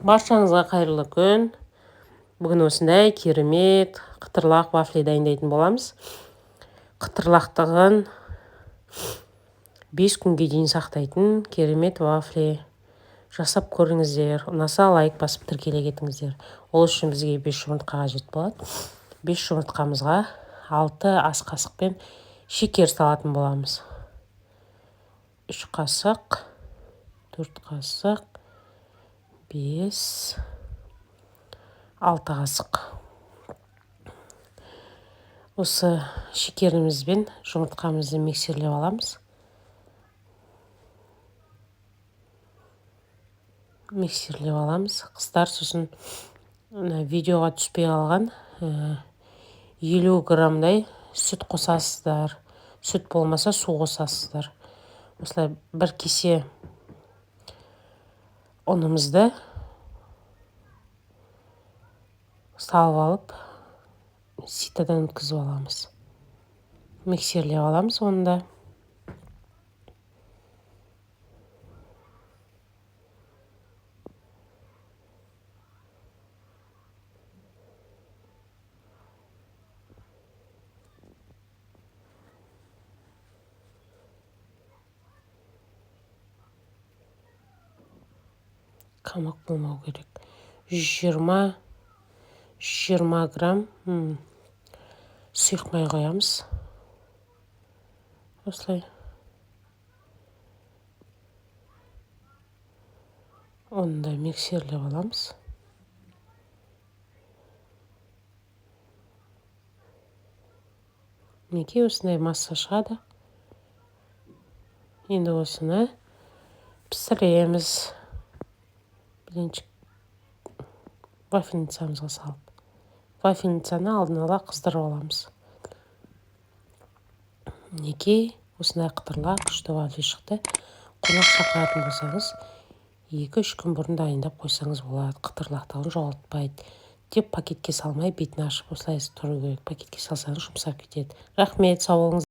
Баршаңызға қайырлы күн. Бүгін осындай керемет қытырлақ вафли дайындайтын боламыз. Қытырлақтығын 5 күнге дейін сақтайтын керемет вафли жасап көріңіздер. Ұнаса лайк басып тіркеле кетіңіздер. Ол үшін бізге 5 жұмыртқа қажет болады. 5 жұмыртқамызға 6 ас қасықпен шекер салатын боламыз. 3 қасық, 4 қасық, 5, 6 қасық. Осы шекерімізбен жұмыртқамызды миксерлеп аламыз. Миксерлеп аламыз. Қыздар, сосын видеоға түспей қалған 50 граммдай сүт қосасыздар. Сүт болмаса су қосасыздар. Осылай бір кесе ұнымызды салып алып, ситадан өткізіп аламыз. Миксерлеп аламыз оны да. Қамақ болмау керек. 120 грамм сұйық май құямыз. Осылай. Оны да миксерлеп аламыз. Мінекей осындай масса шығады. Енді осыны пісіреміз. Блинчик вафельницамызға салып. Вафельницаны алдын ала қыздырып аламыз. Мінекей осындай қытырлақ күшті вафли шықты. Қонақ шақыратын болсаңыз, 2-3 күн бұрын дайындап қойсаңыз болады. Қытырлақтығын жоғалтпайды. Деп пакетке салмай бетін ашып осылай тұру керек. Пакетке салсаңыз жұмсап кетеді. Рахмет, сау болыңыз.